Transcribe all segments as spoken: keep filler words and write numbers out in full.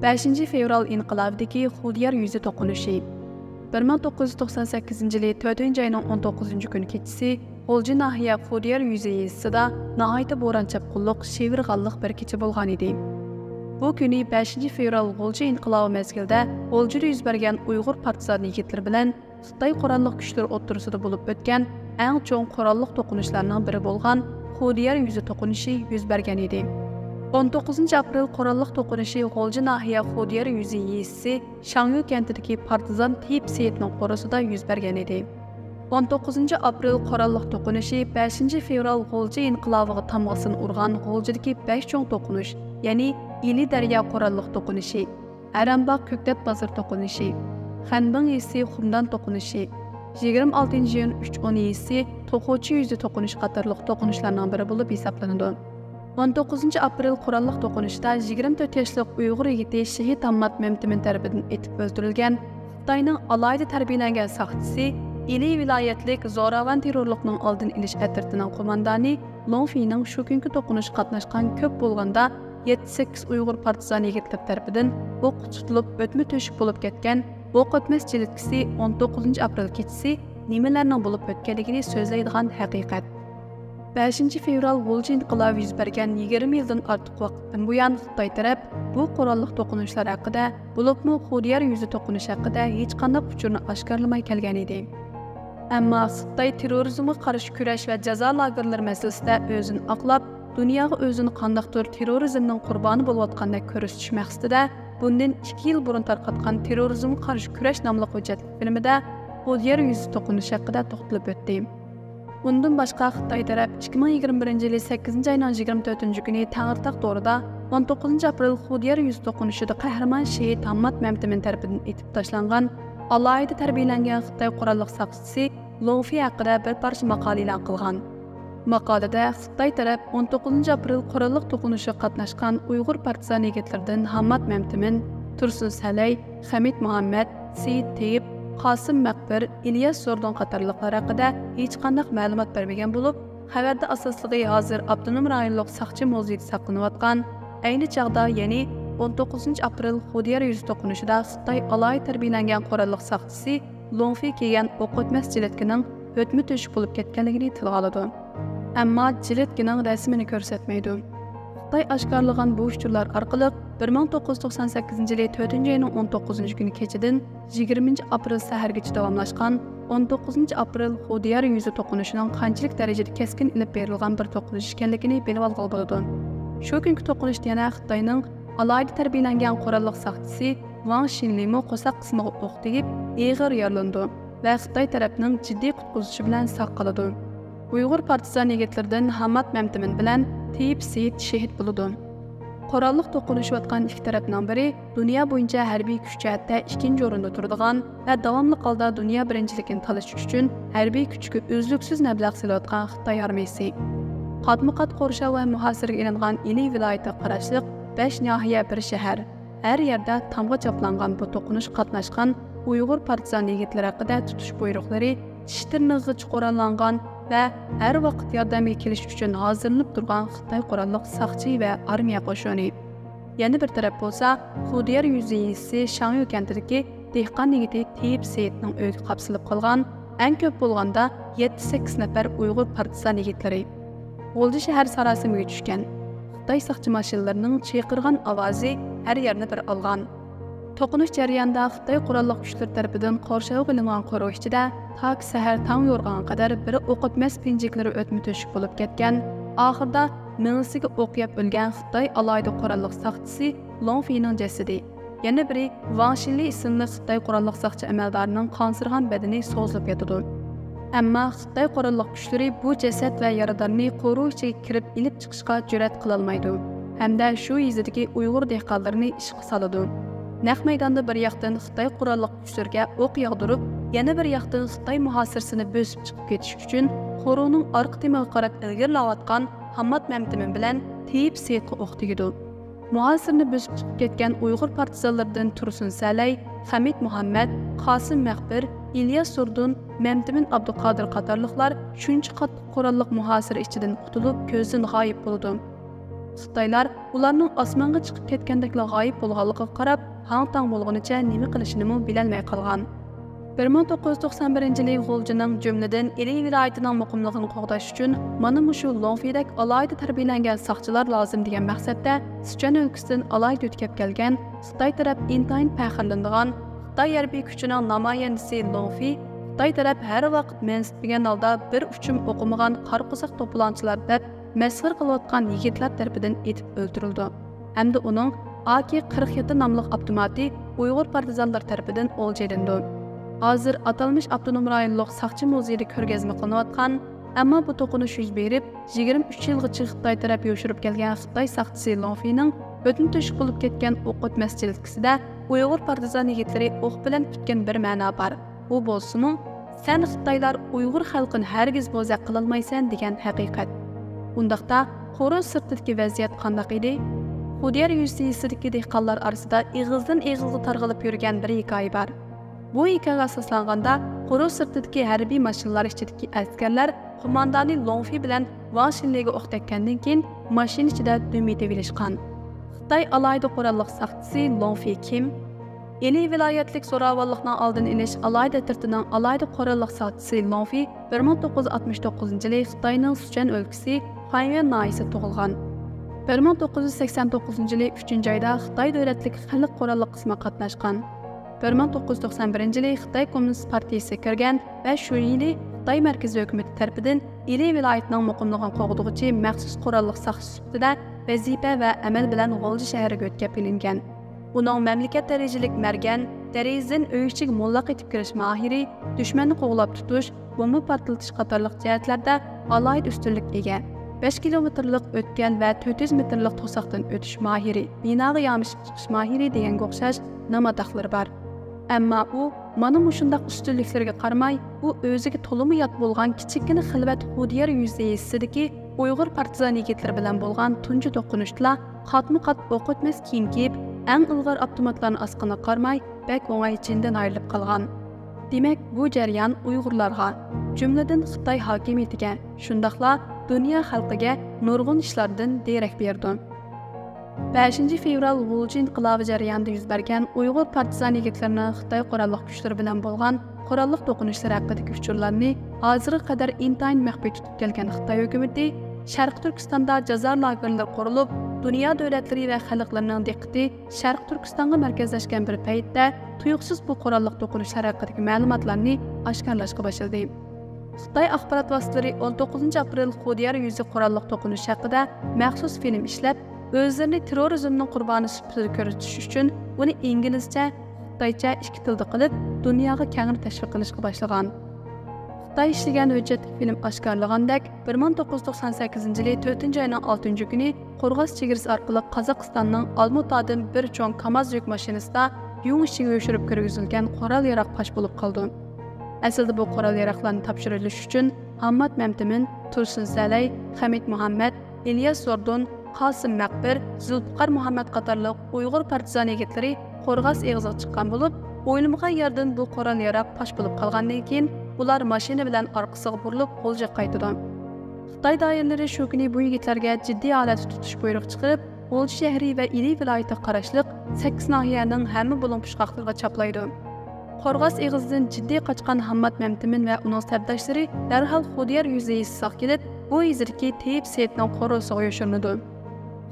بەشىنچى فېۋرال ئىنقىلابىدىكى خۇديار يۈزى توقۇنۇشى. بىر مىڭ توققۇز يۈز توقسان سەككىزىنچى يىلى تۆتىنچى ئاينىڭ ئون توققۇزىنچى كۈنى كېچىسى غۇلجا ناھىيە خۇديار يۈزى يېزىسىدا ناھايىتى بوران-چاپقۇنلۇق، شىۋىرغانلىق بىر كېچە بولغان ئىدى. بۇ كۈنى، بەشىنچى فېۋرال غۇلجا ئىنقىلابى مەزگىلىدە غۇلجىدا يۈز بەرگەن ئۇيغۇر پارتىزان يىگىتلىرى بىلەن خىتاي قوراللىق كۈچلىرى ئوتتۇرىسىدا بولۇپ ئۆتكەن ئەڭ چوڭ قوراللىق توقۇنۇشلارنىڭ بىرى بولغان خۇديار يۈزى توقۇنۇشى يۈز بەرگەن ئىدى. ئون توققۇزىنچى ئاپرېل قوراللىق توقۇنۇشى غۇلجا ناھىيە خۇديار يۈزى يېزىسى شاڭيۇ كەنتىدىكى پارتىزان تېيىپ سېيىتنىڭ قورۇسىدا يۈز بەرگەن ئىدى. ئون توققۇزىنچى ئاپرېل قوراللىق توقۇنۇشى بەشىنچى فېۋرال غۇلجا ئىنقىلابىغا تامغىسىنى ئۇرغان غۇلجىدىكى بەش چوڭ توقۇنۇش، يەنى ئىلى دەريا قوراللىق توقۇنۇشى، ئەرەمباغ كۆكتات بازىرى توقۇنۇشى، خەنبىڭ يېزىسى خۇمدان توقۇنۇشى، يىگىرمە ئالتىنچى ئىيۇن ئۈچ ئون يېزىسى توخۇچى يۈزى توقۇنۇشى قاتارلىق توقۇنۇشلارنىڭ بىرى بولۇپ ھېسابلىنىدۇ. ئون توققۇزىنچى ئاپرېل قوراللىق توقۇنۇشىدا يىگىرمە تۆت ياشلىق ئۇيغۇر يىگىتى شېھىت ھاممات مەمتىمىن تەرىپىدىن ئېتىپ ئۆلتۈرۈلگەن خىتاينىڭ ئالاھىدە تەربىيەلەنگەن ساقچىسى، ئىلى ۋىلايەتلىك زوراۋان تېررورلۇقنىڭ ئالدىنى ئېلىش ئەترىتىنىڭ قوماندانى لوڭ فېينىڭ شۇ كۈنكى توقۇنۇشقا قاتناشقان كۆپ بولغاندا يەتتە سەككىز ئۇيغۇر پارتىزان يىگىتلىرى تەرىپىدىن ئوققا تۇتۇلۇپ ئۆتمە تۆشۈك بولۇپ كەتكەن ئوق ئۆتمەس جىلىتكىسى ئون توققۇزىنچى ئاپرېل كېچىسى نېمىلەرنىڭ بولۇپ ئۆتكەنلىكىنى سۆزلەيدىغان ھەقىقەت. بەشىنچى فېۋرال غۇلجا ئىنقىلابى يۈز بەرگەن يىگىرمە يىلدىن ئارتۇق ۋاقىتتىن بۇيان خىتاي تەرەپ بۇ قوراللىق توقۇنۇشلار ھەققىدە، بولۇپمۇ خۇديار يۈزى توقۇنۇش ھەققىدە ھېچقانداق ئۇچۇرنى ئاشكارىلىماي كەلگەن ئىدى. ئەمما خىتاي تېررورىزمغا قارشى كۈرەش ۋە جازا لاگېرلىرى مەسىلىسىدە ئۆزىنى ئاقلاپ، دۇنياغا ئۆزىنى قانداقتۇر تېررورىزمنىڭ قۇربانى بولۇۋاتقاندەك كۆرسىتىش مەقسىتىدە، بۇندىن ئىككى يىل بۇرۇن تارقاتقان تېررورىزمغا قارشى كۈرەش ناملىق ھۆججەتلىك فىلىمىدە خۇديار يۈزى توقۇنۇش ھەققىدە توختىلىپ ئۆتتى. ئۇندىن باشقا، خىتاي تەرەپ ئىككى مىڭ يىگىرمە بىرىنچى يىلى سەككىزىنچى ئاينىڭ يىگىرمە تۆتىنچى كۈنى تەڭرىتاغ تورىدا ئون توققۇزىنچى ئاپرېل خۇديار يۈزى توقۇنۇشىدا قەھرىمان شېھىت ھاممات مەمتىمىن تەرىپىدىن ئېتىپ تاشلانغان ئالاھىدە تەربىيەلەنگەن خىتاي قوراللىق ساقچىسى لوڭفى ھەققىدە بىر پارچە ماقالە ئېلان قىلغان. ماقالىدە خىتاي تەرەپ ئون توققۇزىنچى ئاپرېل قوراللىق توقۇنۇشىغا قاتناشقان ئۇيغۇر پارتىزان يىگىتلىرىدىن ھاممات مەمتىمىن، تۇرسۇن سەلەي، خەمىت مۇھەممەد، سېيىت تېيىپ، قاسىم مەقبىر، ئىلياس زوردۇن قاتارلىقلار ھەققىدە ھېچقانداق مەلۇمات بەرمىگەن بولۇپ، خەۋەردە ئاساسلىقى ھازىر ئاپتونوم رايونلۇق ساقچى مۇزېيىدا ساقلىنىۋاتقان، ئەينى چاغدا، يەنى ئون توققۇزىنچى ئاپرېل خۇديار يۈزى توقۇنۇشىدا خىتاي ئالاھىدە تەربىيەلەنگەن قوراللىق ساقچىسى لوڭفى كىيگەن ئوق ئۆتمەس جىلەتكىنىڭ ئۆتمە تۆشۈك بولۇپ كەتكەنلىكىنى تىلغا ئالىدۇ. ئەمما جىلەتكىنىڭ رەسىمىنى كۆرسەتمەيدۇ. خىتاي ئاشكارىلىغان بۇ ئۇچۇرلار ئارقىلىق بىر مىڭ توققۇز يۈز توقسان سەككىزىنچى يىلى تۆتىنچى ئاينىڭ ئون توققۇزىنچى كۈنى كېچىدىن يىگىرمىنچى ئاپرېل سەھەرگىچە داۋاملاشقان ئون توققۇزىنچى ئاپرېل خۇديار يۈزى توقۇنۇشىنىڭ قانچىلىك دەرىجىدە كەسكىن ئېلىپ بېرىلغان بىر توقۇنۇش ئىكەنلىكىنى بىلىۋالغىلى بولىدۇ. شۇ كۈنكى توقۇنۇشتا يەنە خىتاينىڭ ئالاھىدە تەربىيەلەنگەن قوراللىق ساقچىسى ۋاڭ شىنلىمۇ قورساق قىسمىغا ئوق تېگىپ، ئېغىر يارىلىنىدۇ ۋە خىتاي تەرەپنىڭ جىددىي قۇتقۇزۇشى بىلەن ساق قالىدۇ. ئۇيغۇر پارتىزان يىگىتلىرىدىن ھاممات مەمتىمىن بىلەن تېيىپ سېيىت شېھىت بولىدۇ. قوراللىق توقۇنۇشۇۋاتقان ئىككى تەرەپنىڭ بىرى دۇنيا بويىچە ھەربىي كۈچ جەھەتتە ئىككىنچى ئورۇندا تۇرىدىغان ۋە داۋاملىق ھالدا دۇنيا بىرىنچىلىكىنى تالىشىش ئۈچۈن ھەربىي كۈچكە ئۈزلۈكسىز مەبلەغ سېلىۋاتقان خىتاي ئارمىيىسى. قاتمۇ قات قورشاۋ ۋە مۇھاسىرىگە ئېلىنغان ئىلى ۋىلايىتىگە قاراشلىق بەش ناھىيە، بىر شەھەر، ھەر يەردە تامغا چاپلانغان بۇ توقۇنۇشقا قاتناشقان ئۇيغۇر پارتىزان يىگىتلىرى ھەققىدە تۇتۇش بۇيرۇقلىرى، چىش تىرنىقىغىچە قوراللانغان ۋە ھەر ۋاقىت ياردەمگە كېلىش ئۈچۈن ھازىرلىنىپ تۇرغان خىتاي قوراللىق ساقچى ۋە ئارمىيە قوشۇنى. يەنە بىر تەرەپ بولسا، خۇديار يۈزى يېزىسى شاڭيۇ كەنتىدىكى دېھقان يىگىتى تېيىپ سېيىتنىڭ ئۆيىگە قاپسىلىپ قالغان ئەڭ كۆپ بولغاندا يەتتە سەككىز نەپەر ئۇيغۇر پارتىزان يىگىتلىرى. غۇلجا شەھەر ساراسىمىگە چۈشكەن. خىتاي ساقچى ماشىنىلىرىنىڭ چىرقىرىغان ئاۋازى ھەر يەرنى بىر ئالغان. توقۇنۇش جەريانىدا خىتاي قوراللىق كۈچلىرى تەرىپىدىن قورشاۋغا ئېلىنغان قورۇ ئىچىدە تاكى سەھەر تاڭ يورۇغانغا قەدەر بىر ئوق ئۆتمەس پىنجىكلىرى ئۆتمە تۆشۈك بولۇپ كەتكەن، ئاخىرىدا مېڭىسىگە ئوق يەپ ئۆلگەن خىتاي ئالاھىدە قوراللىق ساقچىسى لوڭ فېينىڭ جەسىتى، يەنە بىرى ۋاڭ شىنلى ئىسىملىق خىتاي قوراللىق ساقچى ئەمەلدارىنىڭ قانسىرىغان بەدىنى سوزۇلۇپ ياتىدۇ. ئەمما خىتاي قوراللىق كۈچلىرى بۇ جەسەت ۋە يارىدارنى قورۇ ئىچىگە كىرىپ ئېلىپ چىقىشقا جۈرئەت قىلالمايدۇ ھەمدە شۇ يېزىدىكى ئۇيغۇر دېھقانلىرىنى ئىشقا سالىدۇ. نەق مەيداندا بىر ياقتىن خىتاي قوراللىق كۈچلىرىگە ئوق ياغدۇرۇپ، يەنە بىر ياقتىن خىتاي مۇھاسىرىسىنى بۆسۈپ چىقىپ كېتىش ئۈچۈن قورۇنىڭ ئارقا تېمىغا قاراپ ئىلگىرىلەۋاتقان ھاممات مەمتىمىن بىلەن تېيىپ سېيىتقا ئوق تېگىدۇ. مۇھاسىرىنى بۆسۈپ چىقىپ كەتكەن ئۇيغۇر پارتىزانلىرىدىن تۇرسۇن سەلەي، خەمىت مۇھەممەت، قاسىم مەخپىر، ئىلياس زوردۇن، مەمتىمىن ئابدۇقادىر قاتارلىقلار شۇنچە قاتتىق قوراللىق مۇھاسىرە ئىچىدىن قۇتۇلۇپ، كۆزدىن غايىب بولىدۇ. خىتايلار ئۇلارنىڭ ئاسمانغا چىقىپ كەتكەندەكلا غايىب بولغانلىقىغا قاراپ، ھاڭ-تاڭ بولغىنىچە نېمە قىلىشىنىمۇ بىلەلمەي قالغان. بىر مىڭ توققۇز يۈز توقسان بىرىنچى يىلى غۇلجىنىڭ، جۈملىدىن ئىلى ۋىلايىتىنىڭ مۇقىملىقىنى قوغداش ئۈچۈن مانا مۇشۇ لوڭفىدەك ئالاھىدە تەربىيەلەنگەن ساقچىلار لازىم دېگەن مەقسەتتە سىچۈەن ئۆلكىسىدىن ئالاھىدە يۆتكەپ كەلگەن، خىتاي تەرەپ ئىنتايىن پەخىرلىنىدىغان خىتاي ھەربىي كۈچىنىڭ نامايەندىسى لوڭفى خىتاي تەرەپ ھەر ۋاقىت مەنسىتمىگەن ھالدا بىر ئۇچۇم ئوقۇمىغان قارا قورساق توپىلاڭچىلار دەپ مەسخىرە قىلىۋاتقان يىگىتلەر تەرىپىدىن ئېتىپ ئۆلتۈرۈلىدۇ ھەمدە ئۇنىڭ ئاكى قىرىق يەتتە ناملىق ئاپتوماتى ئۇيغۇر پارتىزانلىرى تەرىپىدىن ئولجا ئېلىنىدۇ. ھازىر ئاتالمىش ئاپتونوم رايونلۇق ساقچى مۇزېيىدا كۆرگەزمە قىلىنىۋاتقان، ئەمما بۇ توقۇنۇش يۈز بېرىپ، يىگىرمە ئۈچ يىلغىچە خىتاي تەرەپ يوشۇرۇپ كەلگەن خىتاي ساقچىسى لوڭفىنىڭ بۈتۈن تۆشۈك بولۇپ كەتكەن ئوقۇت مەسچىلكىسىدە ئۇيغۇر پارتىزان يىگىتلىرى ئوق بىلەن پۈتكەن بىر مەنا بار. ئۇ بولسىمۇ، «سەن خىتايلار ئۇيغۇر خەلقىنى ھەرگىز بوزەك قىلالمايسەن» دېگەن ھەقىقەت. ئۇنداقتا، قورۇ سىرتىدىكى ۋەزىيەت قانداق ئىدى؟ خۇديار يېزىسىدىكى دېھقانلار ئارىسىدا ئېغىزدىن ئېغىزغا تارقىلىپ يۈرگەن بىر ھېكايە بار. بۇ ھېكايىگە ئاساسلانغاندا، قورۇ سىرتىدىكى ھەربىي ماشىنىلار ئىچىدىكى ئەسكەرلەر قوماندانى لوڭفى بىلەن ۋاڭ شىنلىگە ئوق تەگكەندىن كېيىن، ماشىنا ئىچىدە دۈم يېتىۋېلىشقان. خىتاي ئالاھىدە قوراللىق ساقچىسى لوڭفى كىم؟ ئىلى ۋىلايەتلىك زوراۋانلىقنىڭ ئالدىنى ئېلىش ئالاھىدە ئەترىتىنىڭ ئالاھىدە قوراللىق ساقچىسى لوڭفى بىر مىڭ توققۇز يۈز ئاتمىش توققۇزىنچى يىلى خىتاينىڭ سىچۈەن ئۆلكىسى خايۋېن ناھىيىسىدە تۇغۇلغان. بىر مىڭ توققۇز يۈز سەكسەن توققۇزىنچى يىلى ئۈچىنچى ئايدا خىتاي دۆلەتلىك خەلق قوراللىق قىسمىغا قاتناشقان. بىر مىڭ توققۇز يۈز توقسان بىرىنچى يىلى خىتاي كوممۇنىست پارتىيىسىگە كىرگەن ۋە شۇ يىلى خىتاي مەركىزىي ھۆكۈمىتى تەرىپىدىن ئىلى ۋىلايىتىنىڭ مۇقىملىقىنى قوغدىغۇچى مەخسۇس قوراللىق ساقچى سۈپىتىدە ۋەزىپە ۋە ئەمەل بىلەن غۇلجا شەھىرىگە يۆتكەپ ئېلىنگەن. ئۇنىڭ مەملىكەت دەرىجىلىك مەرگەن، دەرىزىدىن ئۆي ئىچىگە موللاق ئېتىپ كىرىش ماھىرى، دۈشمەننى قوغلاپ تۇتۇش، بومبا پارتلىتىش قاتارلىق جەھەتلەردە ئالاھىدە ئۈستۈنلۈككە ئىگە. بەش كىلومېتىرلىق ئۆتكەل ۋە تۆت يۈز مېتىرلىق توساقتىن ئۆتۈش ماھىرى، بىناغا يامىشىپ چىقىش ماھىرى دېگەن ئوخشاش نام-ئاتاقلىرى بار. ئەمما ئۇ مانا مۇشۇنداق ئۈستۈنلۈكلىرىگە قارىماي، ئۇ ئۆزىگە تولىمۇ يات بولغان كىچىككىنە خىلۋەت خۇديار يېزىسىدىكى ئۇيغۇر پارتىزان يىگىتلىرى بىلەن بولغان تۇنجى توقۇنۇشتىلا قاتمۇ-قات ئوق ئۆتمەس كىيىم كىيىپ، ئەڭ ئىلغار ئاپتوماتلارنى ئاسقىنىغا قارىماي، بەك ئوڭاي جېنىدىن ئايرىلىپ قالغان. دېمەك، بۇ جەريان ئۇيغۇرلارغا، جۈملىدىن خىتاي ھاكىمىيىتىگە، شۇنداقلا دۇنيا خەلقىگە نۇرغۇن ئىشلاردىن دېرەك بېرىدۇ. بەشىنچى فېۋرال غۇلجا ئىنقىلابى جەريانىدا يۈز بەرگەن ئۇيغۇر پارتىزان يىگىتلىرىنىڭ خىتاي قوراللىق كۈچلىرى بىلەن بولغان قوراللىق توقۇنۇشلىرى ھەققىدىكى ئۇچۇرلارنى ھازىرغا قەدەر ئىنتايىن مەخپىي تۇتۇپ كەلگەن خىتاي ھۆكۈمىتى شەرقىي تۈركىستاندا جازا لاگېرلىرى قۇرۇلۇپ، دۇنيا دۆلەتلىرى ۋە خەلقلىرىنىڭ دىققىتى شەرقىي تۈركىستانغا مەركەزلەشكەن بىر پەيتتە، تۇيۇقسىز بۇ قوراللىق توقۇنۇشلار ھەققىدىكى مەلۇماتلارنى ئاشكارىلاشقا باشلىدى. خىتاي ئاخبارات ۋاسىتىلىرى ئون توققۇزىنچى ئاپرېل خۇديار يۈزى قوراللىق توقۇنۇش ھەققىدە مەخسۇس فىلىم ئىشلەپ، ئۆزلىرىنى تېررورىزمنىڭ قۇربانى سۈپىتىدە كۆرسىتىش ئۈچۈن، ئۇنى ئىنگلىزچە، خىتايچە ئىككى تىلدا قىلىپ، دۇنياغا كەڭرى تەشۋىق قىلىشقا باشلىغان. خىتاي ئىشلىگەن ھۆججەتلىك فىلىم ئاشكارىلىغاندەك، بىر مىڭ توققۇز يۈز توقسان سەككىزىنچى يىلى تۆتىنچى ئاينىڭ ئالتىنچى كۈنى قورغاس چېگرىسى ئارقىلىق قازاقىستاننىڭ ئالمۇتادىن بىر چوڭ كاماز يۈك ماشىنىسىدا يۇڭ ئىچىگە يوشۇرۇپ كىرگۈزۈلگەن قورال-ياراغ پاش بولۇپ قالىدۇ. ئەسلىدە بۇ قورال-ياراغلارنى تاپشۇرۇۋېلىش ئۈچۈن ھاممات مەمتىمىن، تۇرسۇن سەلەي، خەمىت مۇھەممەت، ئىلياس زوردۇن، قاسىم مەقبىر، زۇلپىقار مۇھەممەت قاتارلىق ئۇيغۇر پارتىزان يىگىتلىرى قورغاس ئېغىزىغا چىققان بولۇپ، ئويلىمىغان يەردىن بۇ قورال-ياراغ پاش بولۇپ قالغاندىن كېيىن، ئۇلار ماشىنا بىلەن ئارقىسىغا بۇرۇلۇپ، غۇلجىغا قايتىدۇ. خىتاي دائىرىلىرى شۇ كۈنى بۇ يىگىتلەرگە جىددىي ھالەتتە تۇتۇش بۇيرۇقى چىقىرىپ، غۇلجا شەھىرى ۋە ئىلى ۋىلايىتىگە قاراشلىق سەككىز ناھىيەنىڭ ھەممە بۇلۇڭ-پۇچقاقلىرىغا چاپلايدۇ. قورغاس ئېغىزىدىن جىددىي قاچقان ھاممات مەمتىمىن ۋە ئۇنىڭ سەپداشلىرى دەرھال خۇديار يۈزى يېزىسىغا كېلىپ، بۇ يېزىدىكى تېيىپ سېيىتنىڭ قورۇسىغا يوشۇرۇنىدۇ.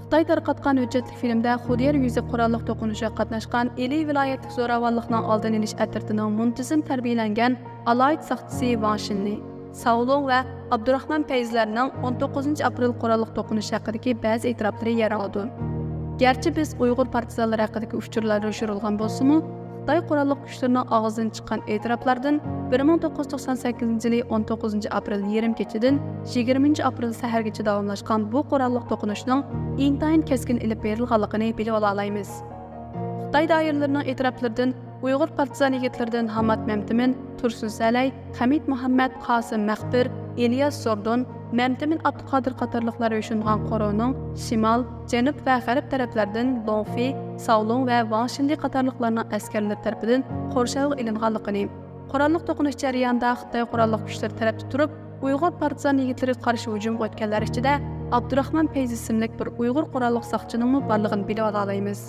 خىتاي تارقاتقان ھۆججەتلىك فىلىمدە خۇديار يۈزى قوراللىق توقۇنۇشىغا قاتناشقان ئىلى ۋىلايەتلىك زوراۋانلىقنىڭ ئالدىنى ئېلىش ئەترىتىنىڭ مۇنتىزىم تەربىيەلەنگەن ئالاھىدە ساقچىسى ۋاڭ شىنلى، ساۋلۇڭ ۋە ئابدۇراخمان پەيزىلەرنىڭ ئون توققۇزىنچى ئاپرېل قوراللىق توقۇنۇش ھەققىدىكى بەزى ئېتىراپلىرى يەر ئالىدۇ. گەرچە بىز ئۇيغۇر پارتىزانلىرى ھەققىدىكى ئۇچۇرلار يوشۇرۇلغان بولسىمۇ، خىتاي قوراللىق كۈچلىرىنىڭ ئاغزىدىن چىققان ئېتىراپلاردىن بىر مىڭ توققۇز يۈز توقسان سەككىزىنچى يىلى ئون توققۇزىنچى ئاپرېل يېرىم كېچىدىن يىگىرمىنچى ئاپرېل سەھەرگىچە داۋاملاشقان بۇ قوراللىق توقۇنۇشنىڭ ئىنتايىن كەسكىن ئېلىپ بېرىلغانلىقىنى بىلىۋالالايمىز. خىتاي دائىرىلىرىنىڭ ئېتىراپلىرىدىن ئۇيغۇر پارتىزان يىگىتلىرىدىن ھاممات مەمتىمىن، تۇرسۇن سەلەي، خەمىت مۇھەممەت، قاسىم مەخپىر، ئىلياس زوردۇن، مەمتىمىن ئابدۇقادىر قاتارلىقلار يوشۇرۇنغان قورۇنىڭ شىمال، جەنۇب ۋە غەرب تەرەپلەردىن لوڭفى، ساۋلۇڭ ۋە ۋاڭ شىنلى قاتارلىقلارنىڭ ئەسكەرلىرى تەرىپىدىن قورشاۋغا ئېلىنغانلىقىنى، قوراللىق توقۇنۇش جەريانىدا خىتاي قوراللىق كۈچلىرى تەرەپتە تۇرۇپ، ئۇيغۇر پارتىزان يىگىتلىرىگە قارشى ھۇجۇمغا ئۆتكەنلەر ئىچىدە ئابدۇراخمان پەيزى ئىسىملىك بىر ئۇيغۇر قوراللىق ساقچىنىڭمۇ بارلىقىنى بىلىۋالالايمىز.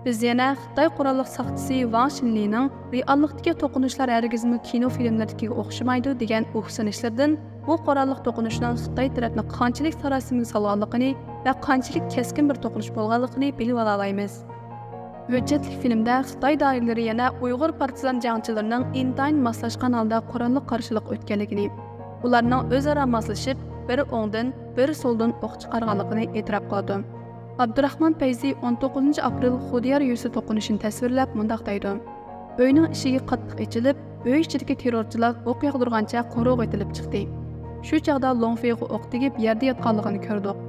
بىز يەنە خىتاي قوراللىق ساقچىسى ۋاڭ شىنلىنىڭ رېئاللىقتىكى توقۇنۇشلار ھەرگىزمۇ كىنو فىلىملىرىدىكىگە ئوخشىمايدۇ دېگەن ئۇھسىنىشلىرىدىن بۇ قوراللىق توقۇنۇشنىڭ خىتاي تەرەپنى قانچىلىك ساراسىمىگە سالغانلىقىنى ۋە قانچىلىك كەسكىن بىر توقۇنۇش بولغانلىقىنى بىلىۋالالايمىز. ھۆججەتلىك فىلىمدە خىتاي دائىرىلىرى يەنە ئۇيغۇر پارتىزان جەڭچىلىرىنىڭ ئىنتايىن ماسلاشقان ھالدا قوراللىق قارشىلىق ئۆتكەنلىكىنى، ئۇلارنىڭ ئۆزئارا ماسلىشىپ، بىرى ئوڭدىن، بىرى سولدىن ئوق چىقارغانلىقىنى ئېتىراپ قىلىدۇ. ئابدۇراخمان پەيزى ئون توققۇزىنچى ئاپرېل خۇدىيار يۈزى توقۇنۇشىنى تەسۋىرلەپ مۇنداق دەيدۇ: ئۆينىڭ ئىشىكى قاتتىق ئېچىلىپ، ئۆي ئىچىدىكى تېررورچىلار ئوق ياغدۇرغانچە قورۇغا ئېتىلىپ چىقتى. شۇ چاغدا لوڭفېيغا ئوق تېگىپ يەردە ياتقانلىقىنى كۆردۇق.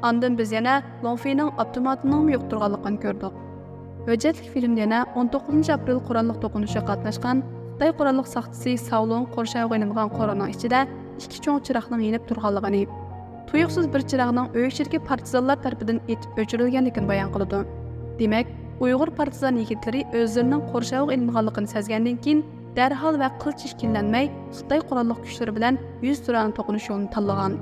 ئاندىن بىز يەنە لوڭفېينىڭ ئاپتوماتىنىڭمۇ يوق تۇرغانلىقىنى كۆردۇق. ھۆججەتلىك فىلىمدە يەنە ئون توققۇزىنچى ئاپرېل قوراللىق توقۇنۇشىغا قاتناشقان خىتاي قوراللىق ساقچىسى ساۋلۇڭ قورشاۋغا ئېلىنغان قورالنىڭ ئىچىدە ئىككى چوڭ چىراغنىڭ يېنىپ تۇرغانلىقىنى، تۇيۇقسىز بىر چىراغنىڭ ئۆي ئىچىدىكى پارتىزانلار تەرىپىدىن ئېتىپ ئۆچۈرۈلگەنلىكىنى بايان قىلىدۇ. دېمەك، ئۇيغۇر پارتىزان يىگىتلىرى ئۆزلىرىنىڭ قورشاۋغا ئېلىنغانلىقىنى سەزگەندىن كېيىن، دەرھال ۋە قىلچە ئىككىلەنمەي خىتاي قوراللىق كۈچلىرى بىلەن يۈزتۇرانە توقۇنۇش يولىنى تاللىغان.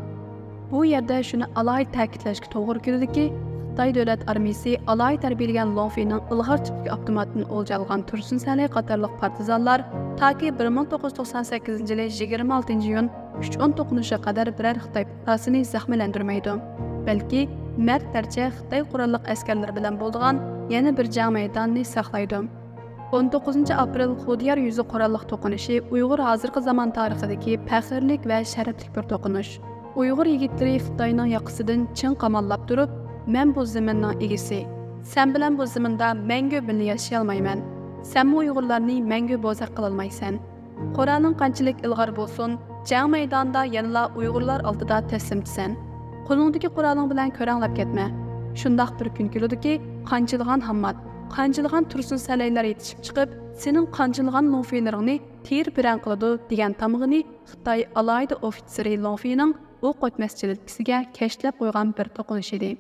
بۇ يەردە شۇنى ئالاھىدە تەكىتلەشكە توغرا كېلىدۇكى، خىتاي دۆلەت ئارمىيىسى ئالاھىدە تەربىيەلىگەن لوڭفېينىڭ ئىلغار تىپتىكى ئاپتوماتىدىن ئولجا ئالغان تۇرسۇن سەلەي قاتارلىق پارتىزانلار تاكى بىر مىڭ توققۇز يۈز توقسان سەككىزىنچى يىلى يىگىرمە ئالتىنچى ئىيۇن ئۈچ ئون توقۇنۇشىغا قەدەر بىرەر خىتاي پۇقراسىنى زەخىملەندۈرمەيدۇ، بەلكى مەردلەرچە خىتاي قوراللىق ئەسكەرلىرى بىلەن بولىدىغان يەنە بىر جەڭ مەيدانىنى ساقلايدۇ. ئون توققۇزىنچى ئاپرېل خۇدىيار يۈزى قوراللىق توقۇنۇشى ئۇيغۇر ھازىرقى زامان تارىخىدىكى پەخىرلىك ۋە شەرەپلىك بىر توقۇنۇش. ئۇيغۇر يىگىتلىرى خىتاينىڭ ياقىسىدىن چىڭ قاماللاپ تۇرۇپ، مەن بۇ زېمىننىڭ ئىگىسى، سەن بىلەن بۇ زېمىندا مەڭگۈ بىللە ياشىيالمايمەن، سەنمۇ ئۇيغۇرلارنى مەڭگۈ بوزەك قىلالمايسەن. قورالىڭ قانچىلىك ئىلغار بولسۇن، جەڭ مەيدانىدا يەنىلا ئۇيغۇرلار ئالدىدا تەسلىمچىسەن. قولۇڭدىكى قورالىڭ بىلەن كۆرەڭلەپ كەتمە. شۇنداق بىر كۈن كېلىدۇكى، قانچىلىغان ھاممات، قانچىلىغان تۇرسۇن سەلەيلەر يېتىشىپ چىقىپ، سېنىڭ قانچىلىغان لوڭفېيلىرىڭنى تېرە-پىرەڭ قىلىدۇ، دېگەن تامغىنى خىتاي ئالاھىدە ئوفىتسېرى لوڭفېينىڭ ئوق ئۆتمەس جىلىتكىسىگە كەشتىلەپ قويغان بىر توقۇنۇش ئىدى.